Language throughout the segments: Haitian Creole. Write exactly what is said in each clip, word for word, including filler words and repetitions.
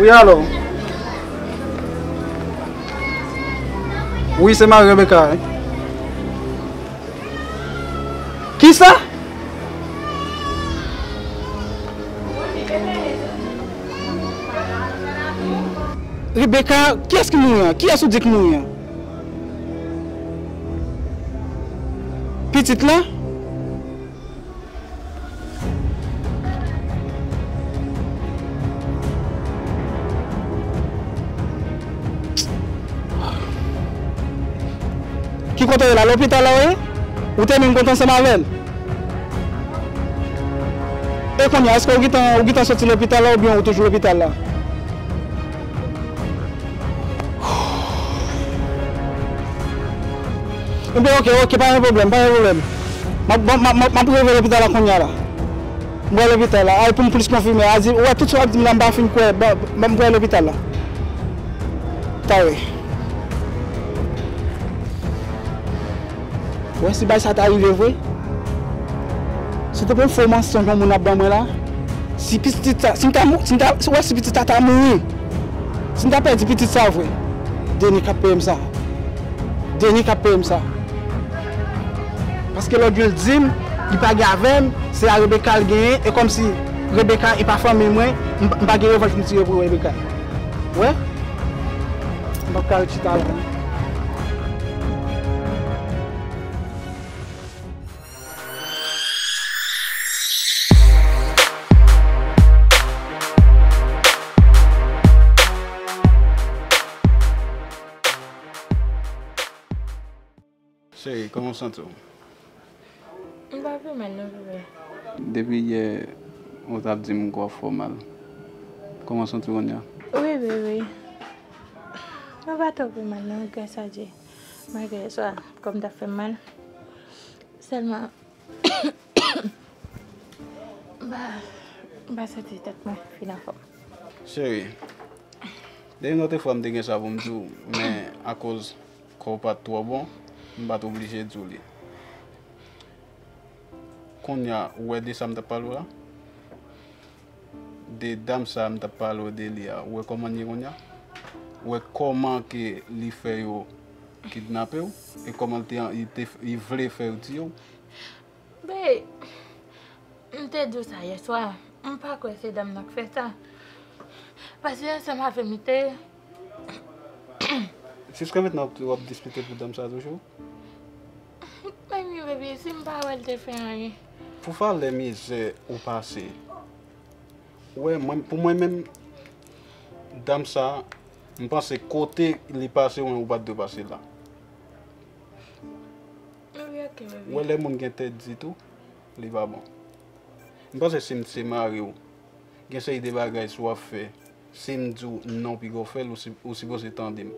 Wi, alo. Wi, se mari Rebecca, wi. Kisa? Rebecca, kiyès ki mouri an? Kiyès ou di ki mouri an? Pitit la? Ki kote w ye la? Lopital la w ye? Ou te menm kontan ansanm avè l? E kounye a, èske ou gentan, ou gentan soti lopital la oubyen ou toujou lopital la? Ebyen, oke, oke, pa gen pwoblèm, pa gen pwoblèm. M ap, m ap, m ap, m ap rive lopital la kounye a la. M pral lopital la. Ay, pou m plis konfime. A di, ou wè, tout sa w ap di m la, m pa fin kwè. Ban, ban m pral lopital la. Ta wè. Ou wè, si bagay sa ta rive vre, si te pou yon fo mansonj yon moun ap ban mwen la, si pitit sa, si m ta mou-, si m ta, ou wè, si pitit sa ta mouri, si m ta pèdi pitit sa vre, Denis k ap peye m sa. Denis k ap peye m sa. Paske lòt jou l di m, li pa gen avè m, se a Rebecca l genyen, e kòmsi Rebecca e pa fanmi mwen, m, m pa gen revanj pou m tire pou Rebecca. Wè? M p ap ka ret chita la non. Cheri, kòman w santi w? M pa pi mal non, bebe. Depi yè, ou t ap di m kò w fè w mal. Kòman w santi w kounye a? Wi, wi, wi. Mwen pa twò pi mal non, gras a Dye. Malgre yèswa, kò m t ap fè m mal. Sèlman, m pa, m pa santi tèt mwen fin anfòm. Cheri, de yon lòt fwa m te gen sa pou m di w, men akoz kò w pa t twò bon, m pa t oblije di w li. Kounye a, ou wè de sa m t ap pale w la? De dam sa a m t ap pale w de li a, ou wè kòman l ye kounye a? Ou wè kòman ke li fè yo kidnape w? E kòman l te, li te, li vle fè yo tiye w? Bey, m te di w sa yèswa. M pa kwè se dam nan k fè sa. Paske ansanm avè m li te ye. Jiska mentnan w ap diskite pou dam sa toujou? Mwen menm, baby, si m pa wè l te fè anyen. Pou valè mizè ou pase. Ou wè, mwen, pou mwen menm, dam sa, m panse kote li pase, ou menm ou pa t dwe pase la. Wi, ok, baby. Ou wè lè moun gen tèt di tou, li pa bon. M panse si m se mari w, gen seri de bagay si w ap fè, si m di w non piga w fè l, ou si-, ou sipoze tande m.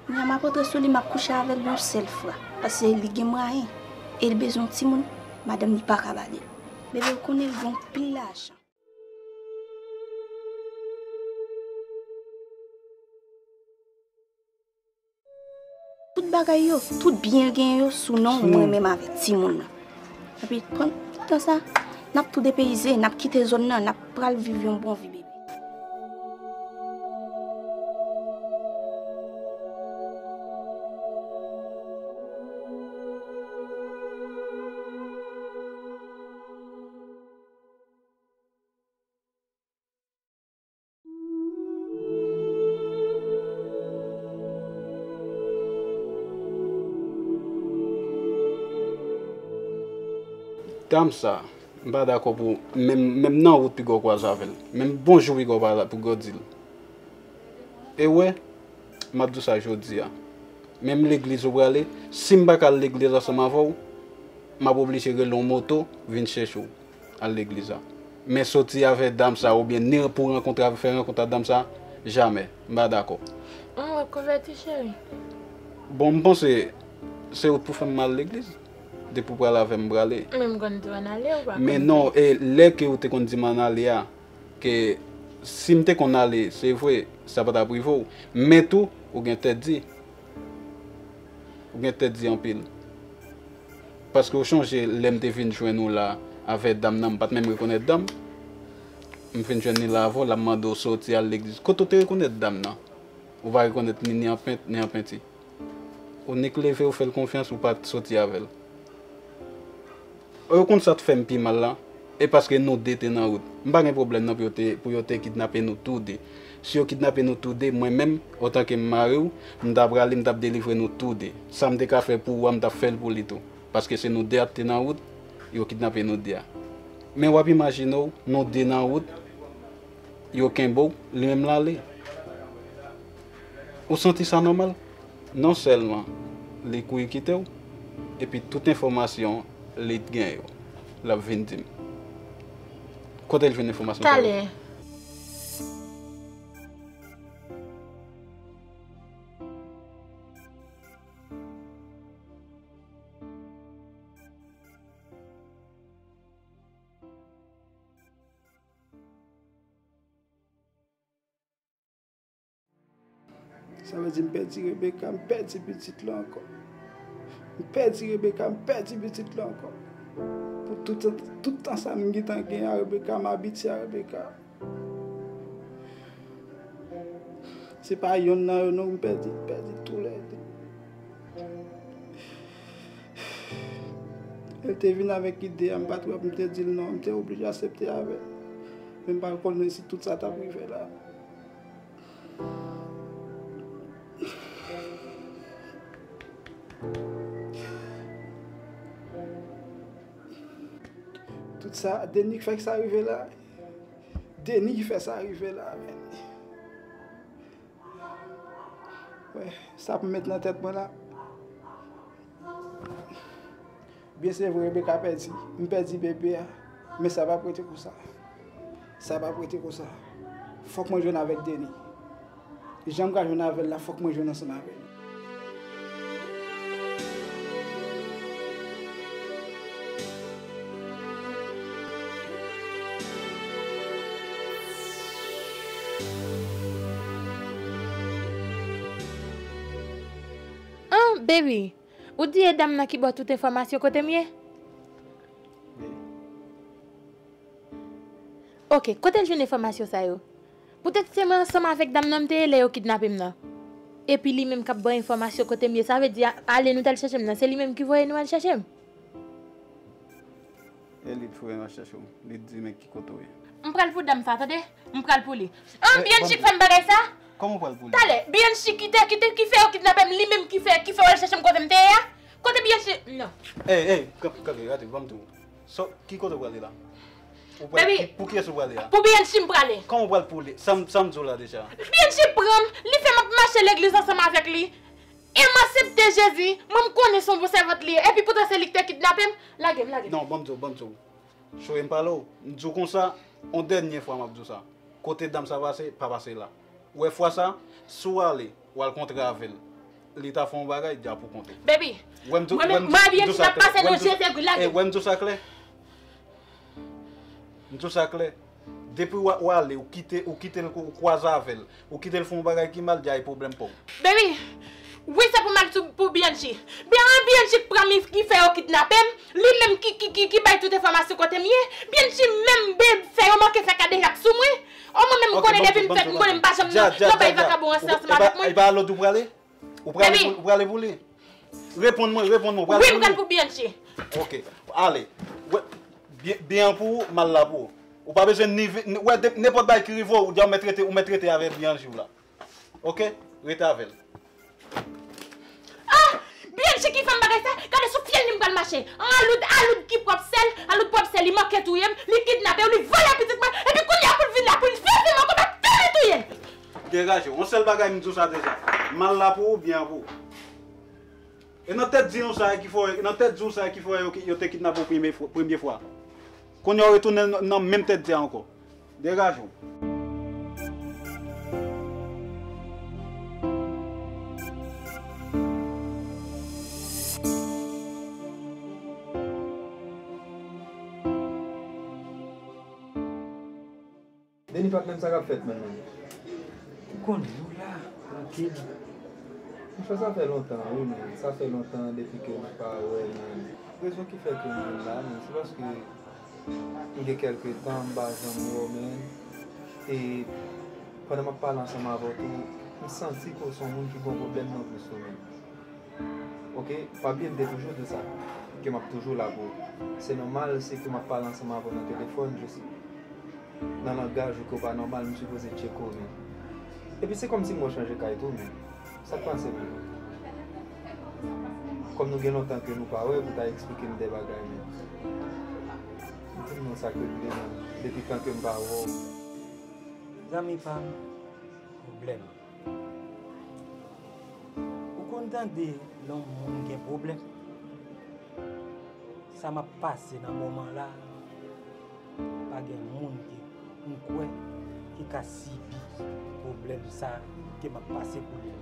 Kounye a m ap antre sou li, m ap kouche avè l yon sèl fwa. Paske li gen mwayen. E li bezwen yon timoun, madanm li pa ka ba li l. Bebe, ou konnen l gen yon pil lajan. Tout bagay yo, tout byen l genyen yo sou non mwen menm avèk timoun nan. Epi, pandan tan sa, n ap tou depeyize, n ap kite zòn nan, n ap pral viv yon bon vi, bebe. Dam sa, m pa dakò pou menm, menm nan wout piga w kwaze avè l. Menm bonjou piga w pa, piga w di l. E wè, m ap di w sa jodi a. Menm legliz ou prale, si m pa ka al legliz ansanm avè w, m ap oblije rele yon moto vin chèche w al legliz la. Men soti avè dam sa oubyen ni pou rankontre avè, fè rankont ak dam sa, jamè. M pa dakò. Mwen rekonvèti, cheri. Bon, m panse se ou t pou fè m al legliz. Depi w pral avè m, prale. Men m konn di w ann ale, ou pa konn. Men non, e lè ke ou te konn di m ann ale a, ke si m te konn ale, se vre, sa pa t ap rive w. Men tou, ou gen tèt di. Ou gen tèt di anpil. Paske w chonje lè m te vin jwenn ou la avè dam nan, m pa t menm rekonèt dan m. M vin jwenn li la avè w, l ap mande w soti al legliz. Kote w te rekonèt dam nan? Ou pa rekonèt li ni an pent, ni an penti. Ou nik leve, ou fè l konfyans, ou pa t soti avè l. Ou konn sa t fè m pi mal la? E paske nou de te nan wout. M pa gen pwoblèm nan pou yo te, pou yo te kidnape nou tou de. Si yo kidnape nou tou de, mwen menm, antanke m mari w, m ta prale, m t ap delivre nou tou de. Sa m te ka fè pou ou a, m t ap fè l pou li tou. Paske se nou de a t te nan wout, yo kidnape nou de a. Men w ap imajine w, nou de nan wout, yo kenbe w, li menm l ale. Ou santi sa nòmal? Non sèlman li kouri kite w, epi tout enfòmasyon li t gen yo, l ap vin di m. Kote l jwenn enfòmasyon sa yo? Talè. Sa vle di m pèdi Rebecca, m pèdi pitit la ankò. M pèdi Rebecca, m pèdi pitit la ankò. Pou tout, tout tan sa m gentan gen a Rebecca, m abitye a Rebecca. Se pa yonn nan yo non m pèdi, m pèdi toulède. Lè l te vin avèk ide a, m pa t wè pou m te di l non, m te oblije aksepte avè l. Men m pa t konnen si tout sa t ap rive la. Tout sa, Denis k fè sa rive la. Denis ki fè sa rive la, men. Wè, sa pou met nan tèt mwen la. Byen se vre, Rebecca pèdi. M pèdi bebe a. Men sa p ap rete konsa. Sa p ap rete konsa. Fòk mwen jwenn avèk Denis. Jan m ka jwenn avè l la, fòk mwen jwenn ansanm avè l. An, baby, ou di e dam nan ki ba w tout enfòmasyon kote m ye? Wi. Oke, kote l jwenn enfòmasyon sa yo? Poutèt se mwen ansanm avèk dam nan m te ye lè yo kidnape m nan. Epi li menm k ap ba w enfòmasyon kote m ye, sa vle di a, ale nou t al chèche m nan, se li menm ki voye nou al chèche m? E li t voye nou al chèche w, li t di men ki kote w ye. M pral pou dam sa, tande? M pral pou li. An, Bianchi k fè m bagay sa? Kòman w pral pou li? Talè, Bianchi ki te, ki te, ki fè yo kidnape m, li menm ki fè, ki fè w al chèche m kote m te ye a? Kote Bianchi? Non. Ey, ey, kanpe, kanpe, gade, ban m di w. So, ki kote w prale la? Ou prale, pou, pou kiyès ou prale a? Pou Bianchi m prale. Kòman w pral pou li? Sa m, sa m di w la deja. Bianchi pran m, li fè m ap mache legliz ansanm avèk li. E m aksepte Jezi, mwen m konnen se yon bon sèvant li ye. Epi poutan se li ki te kidnape m. Lage m, lage m. Non, ban m di w, ban m di w. Choye m pale w. M di w konsa, yon dènye fwa m ap di w sa. Kote dam sa pase, pa pase la. Ou wè fwa sa, si w ale, w al kontre avè l. Li ta fè yon bagay, djap ou konte. Baby, mwen menm, mwen Bianchi n ap pase nan je zegwi, lage. Wè m di w sa klè. M di w sa klè. Depi w, w ale, ou kite, ou kite l, ou kwaze avè l, ou kite l fè yon bagay ki mal, dja e pwoblèm pa w. Baby, wi, se pou mal sou, pou Bianchi. Byen, an Bianchi k pran m, ki fè yo kidnape m, li menm ki, ki, ki, ki bay tout enfòmasyon kote m ye. Bianchi menm, babe, fè yo manke fè kadejak sou mwen. O mwen menm, m konnen depi m fèt, m konnen m pa janm nan, nan bay vakabon ansanm avèk mwen. E pa lòd ou prale? Ou prale pou, ou prale pou li? Reponn mwen, reponn mwen, ou prale pou li? Wi, m pral pou Bianchi. Oke, ale. Wè, byen, byen pou ou, mal la pou ou. Ou pa bezwen ni, ni, wè, de, nenpòt bagay ki rive w, ou dja ou mèt rete, ou mèt rete avè Bianchi w la. Oke? Rete avè l. Ah! Bianchi ki fè m bagay sa, gade sou fyèl li m pral mache. An, Aloud, Aloud ki pwòp sè l, Aloud pwòp sè li manke touye m, li kidnape w, li vòlè pitit mwen, epi kounye a pou l vin la, pou l fè fè m ankò, m ap fè li touye l. Degaje w. Yon sèl bagay m di w sa deja. Mal la pou ou, byen pou ou. E nan tèt di nou sa ki fè, nan tèt di w sa ki fè yo, yo te kidnape w premye fwa, premye fwa. Kounye a w retounen nan, nan menm tèt di a ankò. Degaje w. Denis pa t konn sa k ap fèt menm non. Ou konn nou la, trankil. Monchè, sa fè lontan, wi, men. Sa fè lontan depi ke nou pa wè, men. Rezon ki fè ke m vin la, men, se paske m gen kèlke tan m pa janm wè w, men. E pandan m ap pale ansanm avè w tou, m santi ke w se yon moun ki gen yon pwoblèm nan vi w, men. Oke? Pa bliye m te toujou di w sa, ke m ap toujou la pou ou. Se nòmal, si ke m ap pale ansanm avè w nan telefòn, jis nan langaj ou ke w pa nòmal, m sipoze tcheke w, men. Epi se kòmsi mwen chanje kay tou, men. Sa k pase, men? Kòm nou gen lontan ke nou pa wè, pou ta eksplike m de bagay, men. Di m non sa k regle, men. Depi kan ke m pa wè w? Zanmi pa m, pwoblèm. Ou konn tande lè yon moun gen pwoblèm? Sa m ap pase nan moman la, pa gen moun ki m kwè ki ka sibi pwoblèm sa ke m ap pase pou li.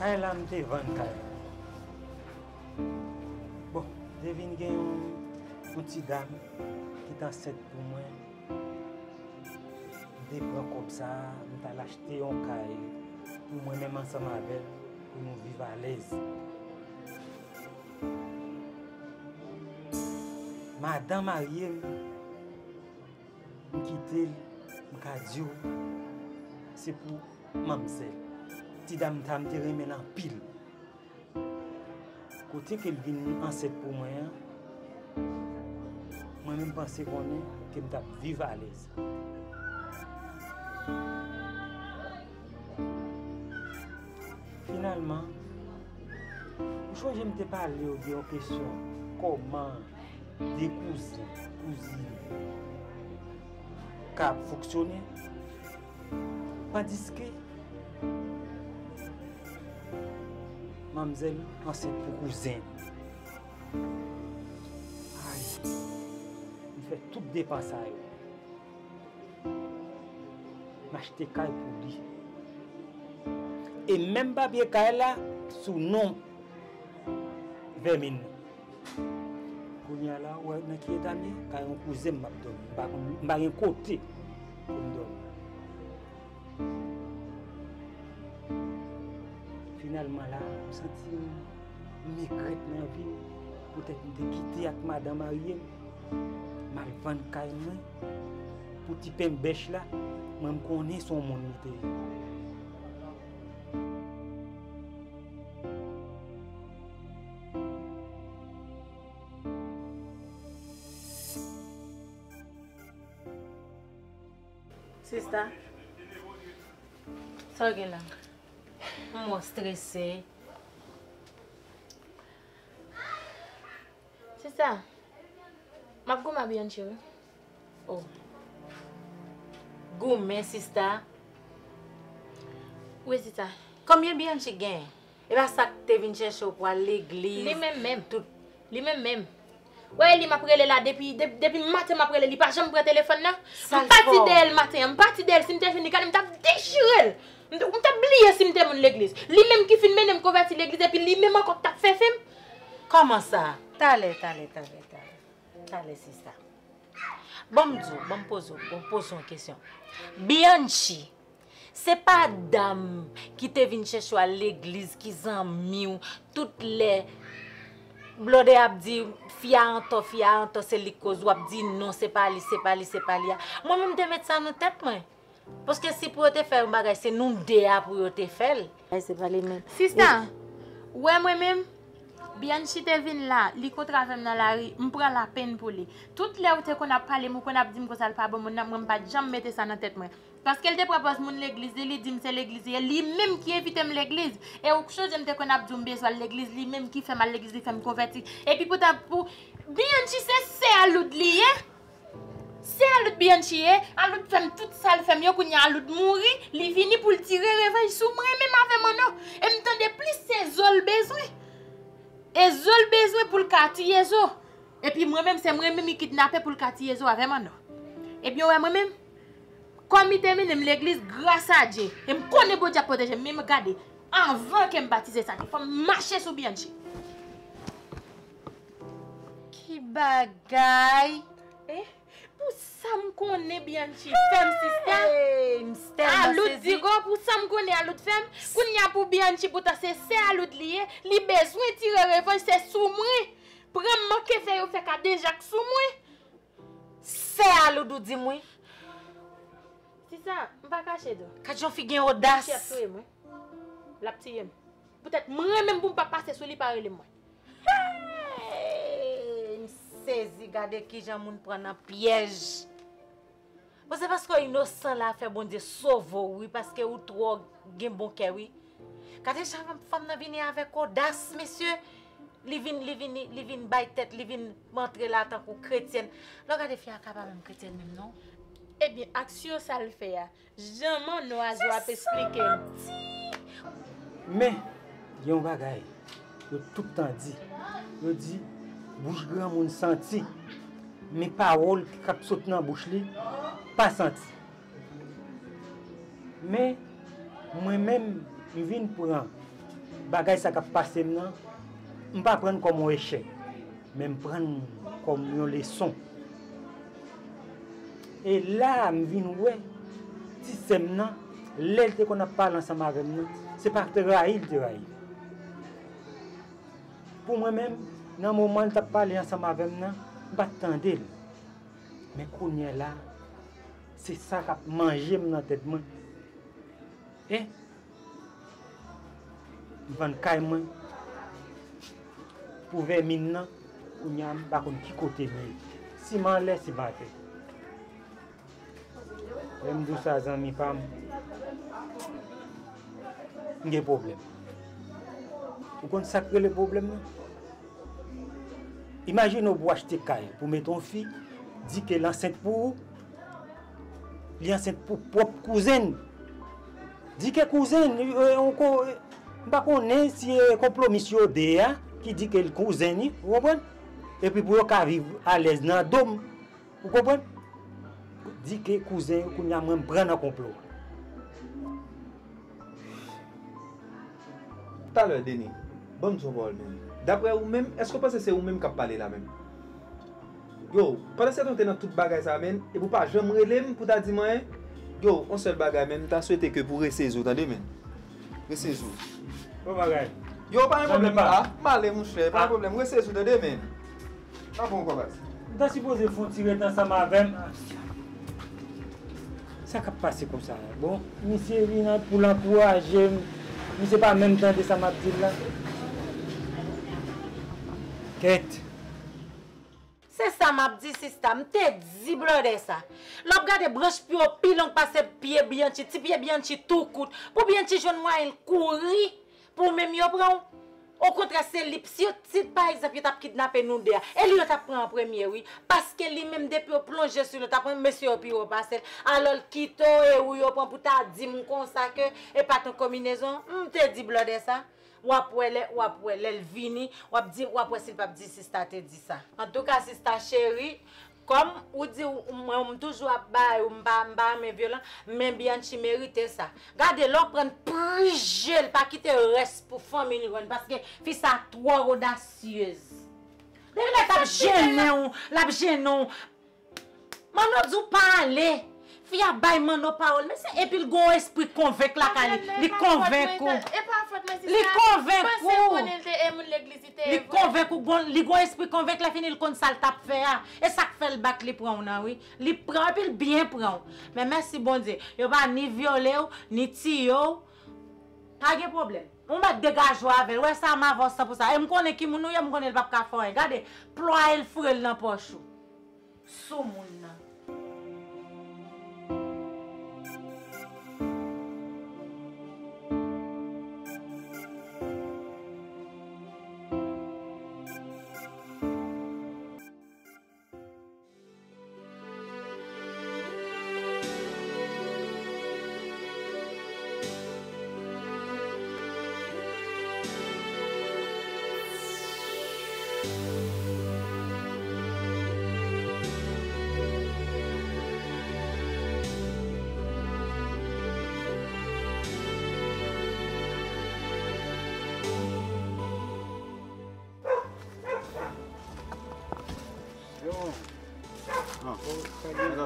Kay la, m te vann kay la. Bon, te vin gen yon, yon ti dam ki t ansent pou mwen. M te pran kòb sa a, m t al achte yon kay pou mwen menm ansanm avè l, pou nou viv alèz. Madan marye m, m kite l, m ka di w, se pou manmzèl. Ti dam sa, m te renmen l anpil. Kote ke l vin ansent pou mwen an, mwen menm panse konnen ke m t ap viv alèz. Finalman, ou chonje m te pale w de yon kesyon, kòman de kouzen, kouzin ka ap fonksyone, tandiske manmzèl ansent pou kouzen. Ay, m fè tout depans sa yo. M achte kay pou li. E menm papye kay la sou non vèmin nan. Kounye a la, ou wè nan ki eta m ye? Kay yon kouzen m ap dòmi. M pa konn, m pa gen kote pou m dòmi. Finalman la, m santi m, m regrèt nan vi m, poutèt m te kite ak madan marye m, m al vann kay mwen pou ti pen bèch la, mwen m konnen se yon moun li te ye. Sista, sa w gen la? M wè w strese. Sista, m ap goumen a Bianchi, wi. Oh. Goumen, sista. Wi, sista. Konbyen Bianchi gen? E pa sa k te vin chèche w pou al legliz? Li menm menm. Tout. Li menm menm. Wè, li m ap rele la depi, de-, depi maten m ap rele, li pa janm pran telefòn nan. M pati dèyè l maten an, m pati dèyè l, si m te jwenn li, gade m t ap dechire l. M t-, m t ap bliye si m te moun legliz. Li menm ki fin mennen m konvèti legliz, epi li menm ankò k t ap fè fè m. Kòman sa? Talè, talè, talè, talè. Talè, sista. Ban m di w, ban m poze w, ban m poze w yon kesyon. Bianchi, se pa dam ki te vin chèche w al legliz, ki zanmi w, tout lè blòdè ap di fi a antò, fi a antò, se li k koz, w ap di non, se pa li, se pa li, se pa li a. Mwen menm te met sa nan tèt mwen. Paske si pou yo te fè yon bagay, se nou de a pou yo te fè l. Ay, se pa li menm. Sista, ou wè mwen menm, Bianchi te vin la, li kontre avè m nan lari, m pran lapenn pou li. Tout lè ou te konn ap pale m, ou konn ap di m konsa l pa bon moun nan, mwen m pa t janm mete sa nan tèt mwen. Paske l te pran pòz moun legliz li, li di m se legliz li ye, li menm ki envite m legliz. E ou sonje m te konn ap di w m bezwen al legliz, li menm ki fè m al legliz, li fè m konvèti. Epi poutan, pou Bianchi se sè Aloud li ye. Se Aloud Bianchi ye, Aloud fè m tout sa l fè m yo, kounye a Aloud mouri, li vini pou l tire revanj sou mwen menm avè Manno. E m tande plis se zo l bezwen. E zo l bezwen pou l ka tiye zo. Epi mwen menm, se mwen menm li kidnape pou l ka tiye zo avè Manno. Ebyen, ou wè mwen menm, kòm li te mennen m legliz, gras a Dye. E m konnen Bondye ap pwoteje m, men gade, anvan ke m batize sa, fò m mache sou Bianchi. Ki bagay! Eh, Pou sa m konnen Bianchi fè m, sista. Hey, m tèlman Aloud sezi. Digo, pou sa m konnen Aloud fè m. Kounye a pou Bianchi, poutan se sè Aloud li ye, li bezwen tire revanj, se sou mwen. Pran m manke fè yo fè kadenjak sou mwen. Sè Aloud ou di m wi. Sista, m pa kache do. Gad yon fi gen odas. Li ap touye mwen. L ap tiye m. Poutèt mwen menm pou m pa pase sou li, pa rele mwen. Hey! M sezi, gade kijan moun pran nan pyèj. Bon, se paske w inosan la fè Bondye sove w, wi, paske ou twò gen bon kè, wi. Gade jan fanm nan vini avèk odas, mesye. Li vin, li vin, li vin bay tèt, li vin antre la tankou kretyèn. Lè w gade fi a ka pa menm kretyèn menm, non. Ebyen, aksyon sa l fè a, jan manno a zo ap eksplike m. Men, gen yon bagay, yo tout tan di. Yo di, bouch granmoun santi, men pawòl k ap sot nan bouch li pa santi. Men, mwen menm, m vin pran bagay sa k ap pase m nan, m pa pran l kòm yon echèk, men m pran l kòm yon leson. E la a, m vin wè ti sè m nan, lè l te konn ap pale ansanm avè m nan, se pa trayi l te rayi m. Pou mwen menm, nan moman l t ap pale ansanm avè m nan, m pa t tande l. Men kounye a la, se sa k ap manje m nan tèt mwen. E m vann kay mwen pou vèmin nan, kounye a m pa konn ki kote m ye. Si m anlè, si m atè. Lè m di w sa, zanmi pa m, m gen pwoblèm. Ou konn sa k rele pwoblèm nan? Imajine w pou w achte kay, pou w mete yon fi, di ke l ansent pou ou, li ansent pou pwòp kouzen l. Di ke kouzen l, e, e, yon ko-, e, m pa konnen si e konplomis yo de a ki di ke l kouzen li, ou konprann? Epi pou yo ka viv alèz nan do m. Ou konprann? Di ke kouzen yo, kounye a mwen m pran nan konplo a. Talè, Denis, ban m di w yon pawòl menm. Daprè ou menm, èske w panse se ou menm k ap pale la menm? Yo, pandan se tan w te nan tout bagay sa a, menm, epi w pa janm rele m pou w ta di m anyen? Yo, yon sèl bagay, menm, m ta swete ke pou w resezi w, tande, menm. Resezi w. Bon bagay. Yo, pa gen pwoblèm la. M ale, monchè, pa gen pwoblèm. Resezi w, tande, menm. N ap pran kòb la. M ta sipoze fè yon ti ret ansanm avè m. Sa k ap pase konsa? Bon, misye vin pou l ankouraje m. Misye pa menm tande sa m ap di l la. Kèt. Se sa m ap di, sista. M te di blòdè sa. Lè w ap gade branch pye w pi long pase pye Bianchi, ti pye Bianchi tou kout. Pou Bianchi jwenn mwayen l kouri, pou menm yo pran w. Okontrè, se li, si, si pa egzanp yo t ap kidnape nou de a, e li yo t ap pran an premye, wi. Paske li menm, depi yo plonje sou li, yo t ap pran mesye yo pi wo pase l. Alò, l kite w, e ou yo pran pou ta di m konsa ke e pa t yon konbinezon. M te di blòdè sa. W ap wè lè, w ap wè lè l vini, w ap di, w ap wè si l p ap di sista te di sa. Antouka, sista cheri, kòm ou di w, mwen, m toujou ap bay ou, m pa, m pa renmen vyolan, men Bianchi merite sa. Gade, lè w pran l, prije l, pa kite rès pou fanmi l jwenn, paske fi sa twò odasyez. Depi lè l t ap jennen w, l ap jennen w. Manno di w pa ale. Fi a bay Manno pawòl, mesye, epi l gon espri konvenk lakay li. Li konvenk ou. Li konvenk ou. Li konvenk ou gon, li gon espri konvenk, lè fini l konn sa l t ap fè a. E sa k fè l bat li pran w nan, wi. Li pran w, epi l byen pran w. Men mèsi Bondye, yo pa ni vyole w, ni tiye w. Pa gen pwoblèm. Ou mèt degaje w avè l. Wè sa, m avè w san pou san. E m konnen ki moun ou ye, m konnen l p ap ka fè w anyen. Gade, plwaye l, foure l nan pòch ou. Soumoun nan.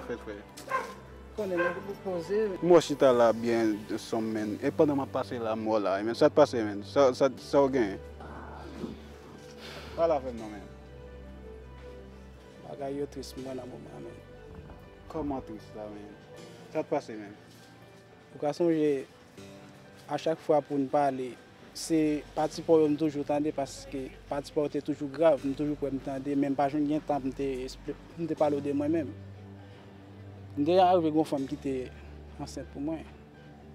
Fè frè. Konnen nèg ou poze. M wè w chita la byen, Sòm, menn. E pandan m ap pase la, m wè w la, menn. Sa t pase, menn? Sa, sa, sa w genyen? Pale avè m non, menn. Bagay yo tris, mwen, nan moman, menn. Kòman tris la, menn? Sa t pase, menn? Ou ka sonje, a chak fwa pou n pale, se pati pa w yo m toujou tande, paske pati pa w te toujou grav, m toujou prè m tande, men m pa jwenn gen tan pou m te espli-, pou m te pale w de mwen menm. M te arive gen yon fanm ki te ansent pou mwen.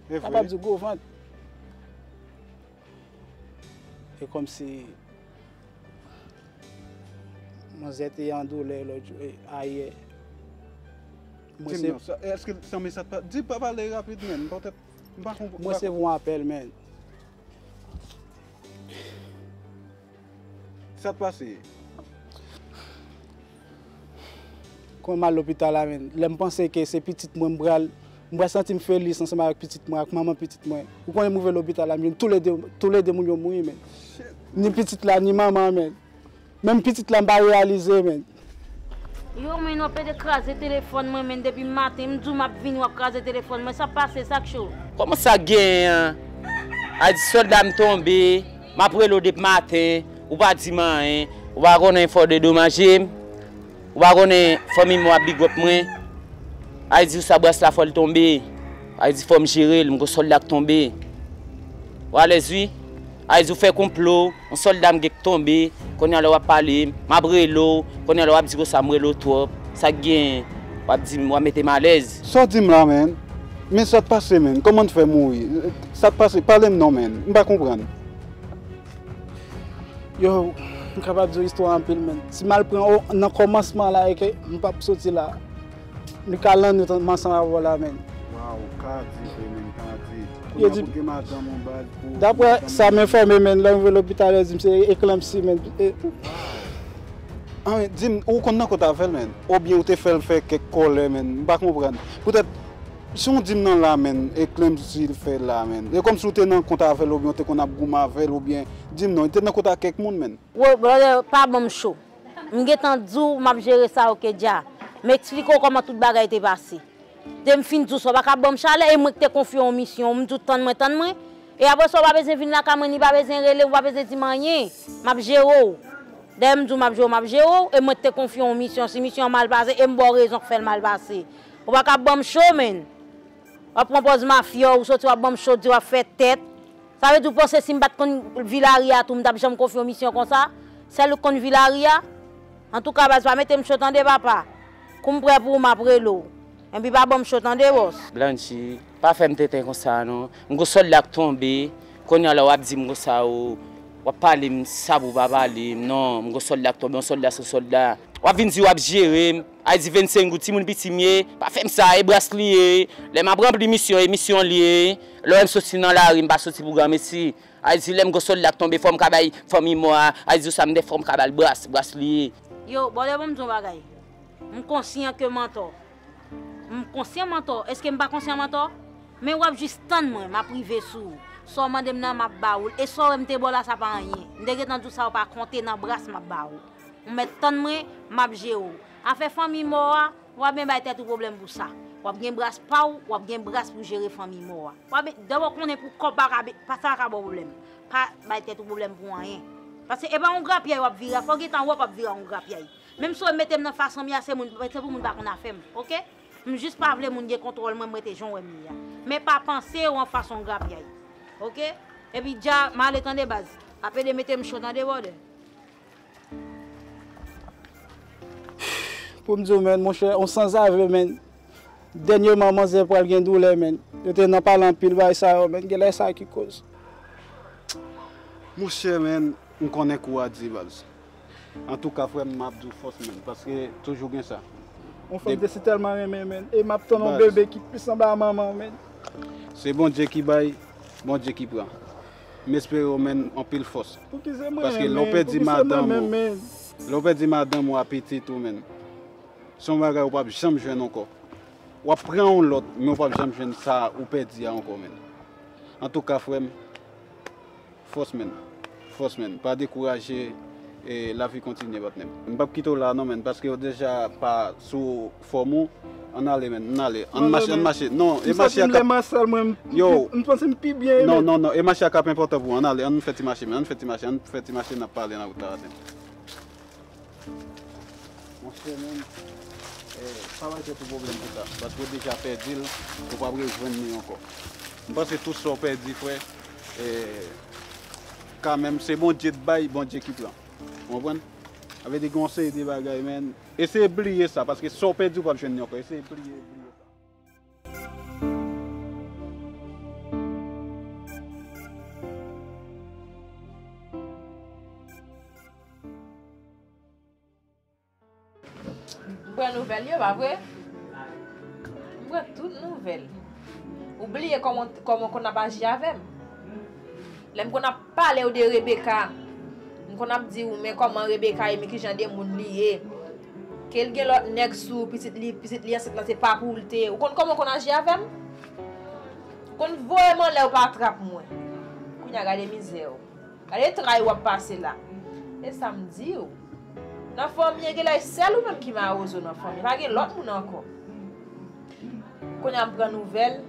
E vre? Kapab di gwo vant. E kòmsi manzè te an doulè lòt jou, e, ayè. Mwen Di m se non, sa, èske sa, men sa t pa, di pa pale rapid, menn, poutèt m pa konprann. Mwen se yon apèl, menn. Sa t pase? Kòman m al lopital la, menn? Lè m panse ke se pitit mwen, m pral, m pral santi m felis ansanm avèk pitit mwen, ak manman pitit mwen. Ou konnen m rive lopital la, m jwenn toulede, toulede moun yo mouri, menn. Ni pitit la, ni manman an, menn. Menm pitit la, m pa reyalize, menn. Yo, men w ap pede kraze telefòn mwen, menn, depi maten. M di w m ap vini, w ap kraze telefòn mwen. Sa pase, sa k cho? Kòman sa genyen an? A di sòlda m tonbe, m ap rele w depi maten, ou pa di m anyen, ou pa konnen fò w dedomaje m, ou pa konnen fanmi m w ap big up mwen. A di ou sa bras la fò l tonbe, a di fò m jere l, m gon sòlda k tonbe. Ou alèz wi. A di ou fè konplo, yon sòlda m gen k tonbe, kounye a la w ap pale, m ap rele w, kounye a la w ap di konsa m rele w twòp, sa k genyen, w ap di m, w ap mete m alèz. Sa w di m la, menn? Men sa t pase, menn? Kòman n fè mouri? Sa t pase? Pale m non, menn. M pa konprann. Yo, m kapab di w istwa anpil, menn. Si m al pran o, nan kòmansman la, e ke m p ap soti la. Li ka lannuit m ansanm avè w la, menn. Waw, ka di vre, menn, ka di. Yo di, pou gen madanm ou baz pou, daprè sa m enfòme, menn, lè m rive lopital, yo di m se eklanpsi, menn. E, ah, men, di m, ou konn nan kont avè l, menn? Oubyen ou te fè l fè kèk kòlè, menn? M pa konprann. Poutèt, si w di m nan la, menn, eklanpsi l fè la, menn. E kòmsi w te nan kont avè l, oubyen w te konn ap goumen avè l, oubyen, di m non, li te nan kont ak kèk moun, menn. Wo, brother, pa ban m cho. M gentan di w m ap jere sa, oke, dja. M eksplike w kòman tout bagay te pase. Te m fin di w sa, w pa ka ban m chalè, e mwen ki te konfye w yon misyon, m di w tann mwen, tann mwen. E apre sa, w pa bezwen vin lakay mwen, ni pa bezwen rele m, w pa bezwen di m anyen. M ap jere w. Dayè m di w m ap jere w, m ap jere w, e mwen ki te konfye w yon misyon. Si misyon an mal pase, e m ba w rezon k fè l mal pase. Ou pa ka ban m cho, menn. W ap pran pòz mafya, ou soti w ap ban m cho, di w ap fè tèt. Sa vle di w panse si m pa t konn Villarriat tou, m t ap janm konfye w misyon konsa? Sèl ou k konn Villarriat? Antouka, baz, pa mete m cho tande, papa. Kou m prè pou ou, m ap rele w. Enpi pa ban m cho tande, bòs. Blanchi, pa fè m tenten konsa non. M gon sòlda k tonbe, kounye a la w ap di m konsa, w ap pale m sa pou w pa pale m. Non, m gon sòlda k tonbe, yon sòlda se yon sòlda. W ap vin di w ap jere m. Ay di vennsenk goud, timoun piti m ye, pa fè m sa, e bras li ye. Lè m ap ranpli misyon, e misyon li ye. Lè w wè m soti nan lari, m pa soti pou granmesi. Ay di lè m gon sòlda k tonbe, fò m ka bay fanmi mò a. Ay di ou sa m dè fò m ka ba l bras, bras li ye. Yo, bòdè, ban m di w yon bagay. M konsyan ke m antò. M konsyan m antò. Èske m pa konsyan m antò? Men w ap jis tann mwen, m ap rive sou ou. Sa w mande m nan, m ap ba ou l. E sa w wè m te ba w la, sa pa anyen. M te gentan di w sa yo pa konte nan bras m ap ba ou. Ou mèt tann mwen, m ap jere w. Afè fanmi mò a, w ap byen bay tèt ou pwoblèm pou sa. W ap gen bras pa w, w ap gen bras pou jere fanmi mò a. W ap byen, dèwò konnen pou kòb pa ka, pa sa ka ba w pwoblèm. Pa bay tèt ou pwoblèm pou anyen. Paske e pa yon grapyay w ap vire a, fò w gentan wè w ap vire a yon grapyay. Menm si w mete m nan fason m ye a, se moun, se pou moun pa konn afè m, oke? M jis pa vle moun gen kontwòl mwen, m rete jan w wè m ye a. Men pa panse w an fason grapyay, oke? Epi dja, m ale tande baz. Pa pede mete m cho tande, bòdè. Pou m di w, menn, monchè, on sanzave, menn. Dènyèman, manzè pral gen doulè, menn. Yo te nan pale anpil bagay sa yo, menn. Genlè sa ki koz. Monchè, menn, m konnen kou a di, baz. Antouka, frè m, m ap di w fòs, menn, paske toujou gen sa. On fanm te si tèlman renmen, menn. E m ap tann on bebe ki pi sanble a manman, menn. Se Bondye ki bay, Bondye ki pran. M espere w, menn, anpil fòs. Pouki se mwen, paske lè w pèdi madanm ou, lè w pèdi madanm ou a pitit ou, menn, se yon bagay ou p ap janm jwenn ankò. W ap pran yon lòt, men w p ap janm jwenn sa ou pèdi a ankò, menn. Antouka, frè m, fòs, menn. Fòs, menn. Pa dekouraje. E lavi kontinye, patnè m. M p ap kite w la non, menn, paske w deja pa sou fòm ou. Ann ale, menn, ann ale. Ann mache, ann mache. Non, e mache ak ap... Yo, m santi m pi byen. Non, non, non, e mache ak ap enpòtan pou ou. Ann ale, ann fè ti mache, menn, ann fè ti mache, ann fè ti mache, n ap pale nan wout la, patnè m. Monchè, menn, eh, pa bay tèt ou pwoblèm pou sa, paske w deja pèdi l, ou p ap rejwenn li ankò. M panse tout sa w pèdi, frè, eh, kanmenm, se Bondye k bay, Bondye ki pran. Ou konprann? Sa vle di gen yon seri de bagay, menn. Eseye bliye sa, paske sa w pèdi, ou p ap jwenn li ankò. Eseye bliye, bliye sa. M pran nouvèl yo, pa vre? M pran tout nouvèl. Ou bliye kòman, kòman w konn ap aji avè m. Lè m konn ap pale w de Rebecca, m konn ap di w, men kòman Rebecca ye, men kijan de moun li ye. Ke l gen lòt nèg sou pitit li, pitit li ansent lan se pa pou l te ye. Ou konn kòman w konn aji avè m? Ou konn voye m anlè, ou pa trap mwen. Kounye a gade mizè w. Gade tray w ap pase la. E sa m di w. Nan fanmi an, genlè sèl ou menm ki mawozo nan fanmi an. Pa gen lòt moun ankò. Kounye a m pran nouvèl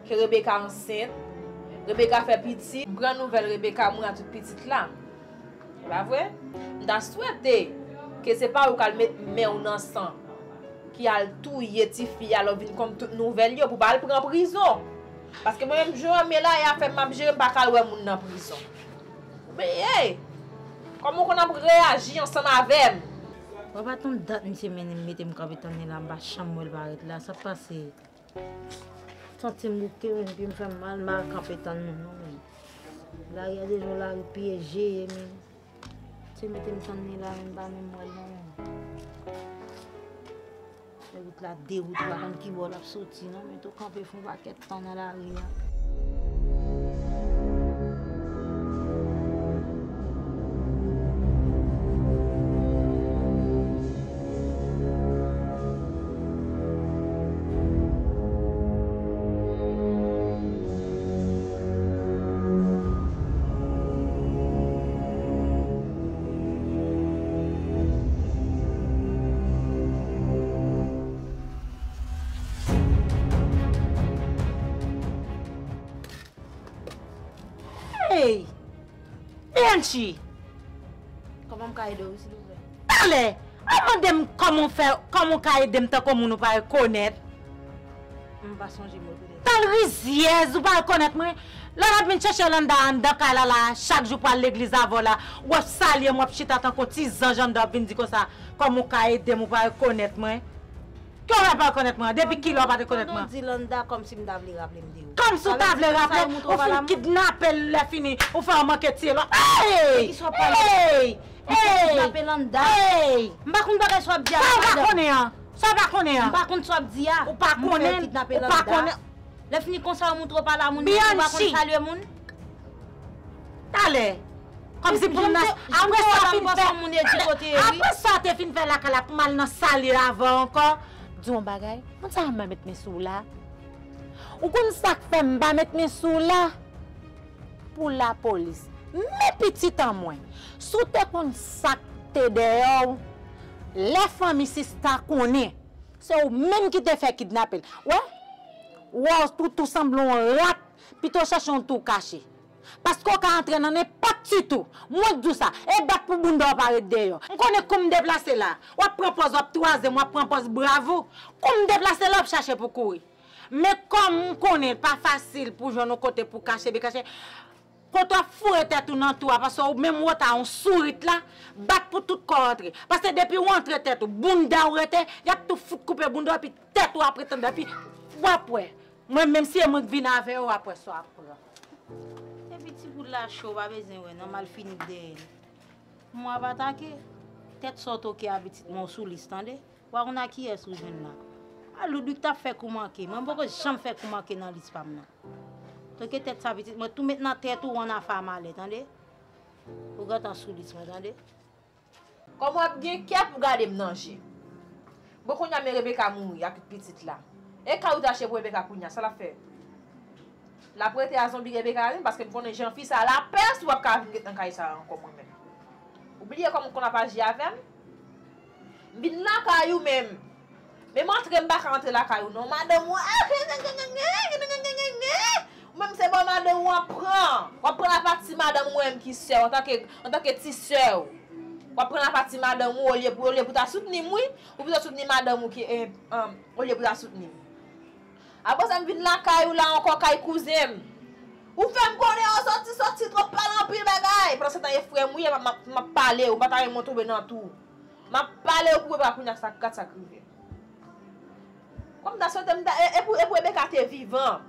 ke Rebecca ansent. Rebecca fè pitit. M pran nouvèl Rebecca mouri ak tout pitit la. E pa vre? M ta swete ke se pa ou k al met men w nan san, ki al touye tifi a, lè w vin konn tout nouvèl yo, pou w pa al pran prizon. Paske mwen menm, jan m ye la, e afè m ap jere, m pa ka al wè moun nan prizon. Oubyen, hey! Kòman w konn ap reyaji ansanm avè m? Ou pa tann dat misye mennen m mete m kanpe tann li la, m pa janm wè l parèt la. Sa k pase? Santi m bouke, menn, pye m fè m mal, m al kanpe tann moun non, menn. Lari a deja yon lari pyeje ye, menn. Se mete m tann li la, menn, m pa menm wè l non, menn. Wout la de wout, ou pa konn ki bò l ap soti non, men tou kanpe fè yon pakèt tan nan lari a. Hey! Bianchi! Kòman m ka ede w, silvouplè? Talè! Al mande m kòman w fè, kòman w ka ede m tankou moun ou pa rekonèt? M pa sonje m rekonèt. Tal rizyèz, ou pa rekonèt mwen? Lè w ap vin chèche Landa anndan kay la, la, chak jou pou al legliz avè w la, w ap salye m, w ap chita tankou ti zanj anndan, w ap vin di konsa, kòman w ka ede m, ou pa rekonèt mwen? Ki w pa rekonèt mwen? Depi kilè w pa t rekonèt mwen? Pandan w di Landa, kòmsi m ta vle raple m de ou. Kòmsi w ta vle raple, ou fin kidnape l, lè fini, ou fè w manke tiye lòt. Hey! Hey! Hey! Kidnape Landa. Hey! M pa konn bagay sa w ap di a la, madanm. Sa w pa konnen an? Sa w pa konnen an? M pa konn sa w ap di a. Ou pa konnen? Ou pa konnen? Lè fini konsa, ou montre w pa la moun, ou pa konn salye moun. Talè. Kòmsi pou m nan, apre sa w fin fè, apre sa w te fin fè lakay la, pou m al nan salye avè w ankò. Di w yon bagay, moun sa a m pa met men sou w la. Ou konn sa k fè m pa met men sou w la? Pou lapolis. Men pitit an mwen, si w te konn sa k te dèyè w, lè fanmi sista konnen, se ou menm ki te fè kidnape l. Wè? Wè w tou, tou sanble yon rat, pito w chèche yon twou kache. Paske w ka antre nan nenpòt ti twou. Mwen k di w sa. E bat pou bounda w parèt deyò. M konnen kou m deplase la, w ap pran pòz, w ap twaze m, w ap pran pòz brav ou. Kou m deplase la, w ap chache pou kouri. Men kòm m konnen l pa fasil pou jwenn yon kote pou kache, byen kache, kote w ap foure tèt ou nan twou a, paske ou menm ou ta yon sourit la, bat pou tout kò w antre. Paske depi w antre tèt ou, bounda w rete, y ap tou fout koupe bounda w, epi tèt ou ap ret anndan, epi w ap wè. Mwen menm, si e mwen k vin avè yo, w ap wè sa w ap pran. Epi ti boul la cho, w pa bezwen wè non, m al fini dèyè l. Mwen ap atake. Tèt sa w toke a, pitit mwen, w sou lis, tande? Ou pa konn a kiyès ou jwenn la. A Ludwig t ap fè kou manke. Mwen m poko janm fè kou manke nan lis pa m nan. Toke tèt sa, pitit mwen, tou met nan tèt ou, w annafè a malè, tande? Ou gentan sou lis mwen, tande? Kòman w ap gen kè pou gade m nan je? Bon, kounye a, men Rebecca mouri ak tout pitit la. E kay ou te achte pou Rebecca kounye a, sa l ap fè? L ap rete a zonbi Rebecca a menm, paske m konnen jan fi sa a lapès, ou p ap ka vin ret nan kay sa a ankò, mwen menm. Bliye kòman w konn ap aji avè m. M vin lakay ou menm. Menm antre m pa ka antre lakay ou non. Madanm ou, ah, ou menm se bò madanm ou ap pran. W ap pran lapati madanm ou menm ki sè w, antanke, antanke ti sè w. W ap pran lapati madanm ou olye pou, olye pou ta soutni m, wi. Ou pito soutni madanm ou ki, eh, um, olye pou ta soutni m. Apre sa, m vin lakay ou la ankò, kay kouzen m. Ou fè m konnen, o, sòti, sòti, twòp pale anpil bagay. Pandan se tan, e frè m ou ye, m ap, m ap, m ap pale, ou pa ta renmen w tonbe nan twou. M ap pale w pou Rebeka, kounye a sa, gad sa k rive. Kòm m ta swete, m ta, e, e pou, e pou Rebeka te vivan.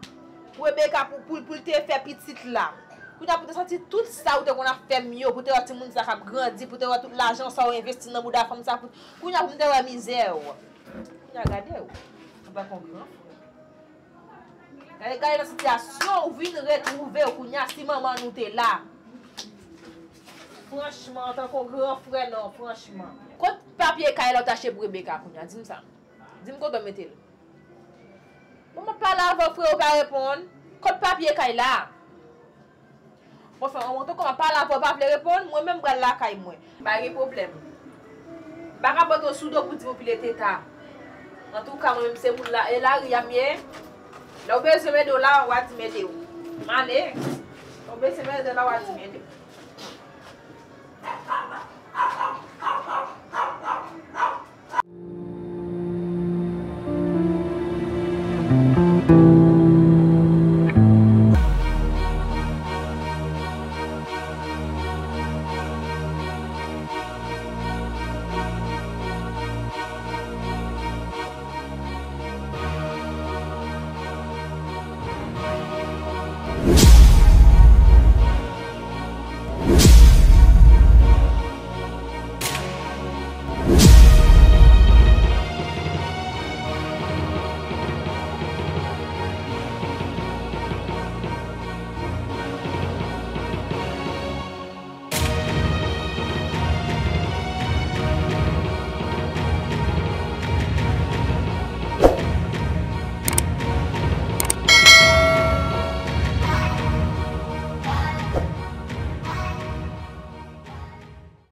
Pou Rebeka, pou, pou, pou l te fè pitit la. Kounye a pou te sòti tout sa ou te konn ap fè m yo, pou te wè timoun sa k ap grandi, pou te wè tout lajan sa ou envesti nan bouda fanm sa, pou, kounye a pou m te wè mizè w. Kounye a gade w, anba kon gran frè. Gade, gade nan sitiyasyon ou vin retwouve w kounye a, si manman nou te la. Franchman, antanke yon gran frè, non, franchman. Kot papye kay la ou t achte pou Rebeka kounye a? Di m sa. Di m kote w mete l. Bon, m ap pale avè w, frè, ou pa reponn. Kot papye kay la? Bon, fè yon moto kòman pale avè w, pa vle reponn, mwen menm pral lakay mwen. Pa gen pwoblèm. M pa ka pote w sou do pou di m ou pile teta. Antouka, mwen menm se moun la, e lari a m ye. Lè w bezwen m ede w la, w a di m ede w. M ale. Lè w bezwen m ede w la, w a di m ede w.